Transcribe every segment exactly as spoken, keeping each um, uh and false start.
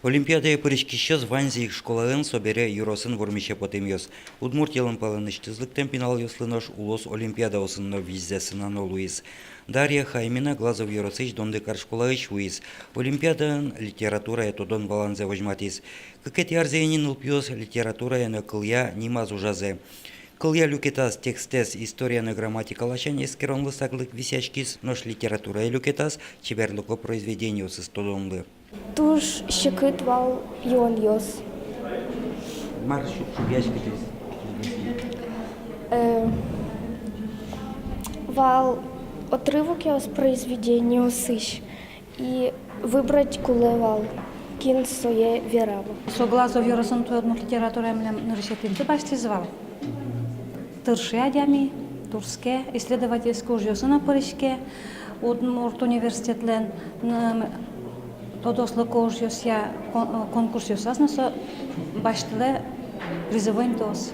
Олимпиадае пыриськисьёс ваньзы ик школаын, собере ёросын вормисе потэмъёс. Удмуртиялэн палэнысьтыз лыктэм пиналъёслы нош улос олимпиадаосын но визьзэ сынано луиз. Дарья Хаймина Глазов ёросысь Дондыкар школаысь вуиз. Олимпиадаын литературая тодон-валанзэ возьматӥз. Кыкетӥ арзэ ини нылпиос литературая но кылъя нимаз ужазы. Кылъя люкетаз текстэз история но грамматика ласянь эскеронлы саклык висъяськиз, нош литературая люкетаз чеберлыко произведениосыз тодонлы. Туж секыт вал юонъёс. Мар шу-, шугъяськытӥз? Э, вал отрывокъёс произведениосысь, и выбрать кулэ вал, кин сое верало. Со Глазов ёросын туэ удмурт литературая милям нырысетӥ инты басьтӥз вал. Тырше адями, турске, исследовательской ужъёсы но пыриське, удмурт университетлэн, м, тодослыко ужъёсъя кон-, конкурсъёсаз но со басьтылэ призовой интыос.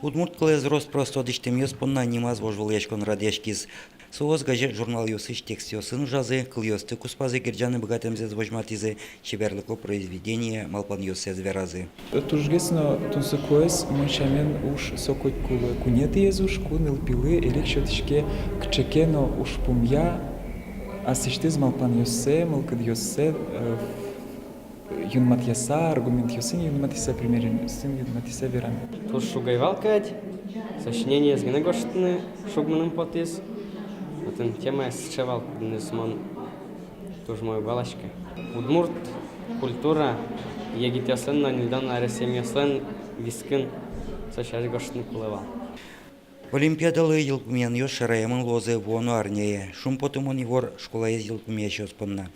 Удмурт кылэз рос-прос тодӥсьтэмъёс понна нимаз вожвылъяськон радъяськиз. Соос газет-журналъёсысь текстъёсын ужазы, кылъёсты куспазы герӟаны быгатэмзэс возьматӥзы, чеберлыко произведение малпанъёссэс веразы. Тужгес но тунсыкоез, мон сямен, уж со котькулы, куинетӥез уж, ку нылпилы эре ик сётӥське кыӵе ке но ужпумъя аслэсьтыз малпанъёссэ, мылкыдъёссэ, э, юнматъяса, аргументъёсын юнматъяса, примеръёсын юнматъяса вераны. Туж шуг ӧй вал кадь, сочинениез гинэ гожтыны шуг мыным потӥз. Отын темаез сыӵе вал, кудӥныз мон туж умой уг валаськы. Удмурт культура егитъёслэн но ньыльдон аресъемъёслэн вискын, со сярысь гожтыны кулэ вал. Олимпиадалы йылпумъянъёс шараямын луозы вуоно арняе. Шумпотымон ивор школаез йылпумъясьёс понна.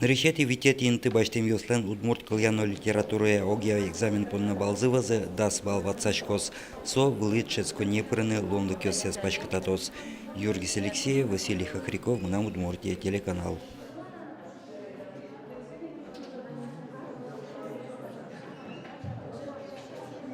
Нырысетӥ-витетӥ инты басьтэмъёслэн удмурт кылъя но литературая огъя экзамен понна баллзы вӧзы дас балл ватсаськоз. Со вылӥ дышетсконние пырыны луонлыкъёссэс паськытатоз. Юргис Алексеев, Василий Хохряков, «Мынам Удмуртие» телеканал.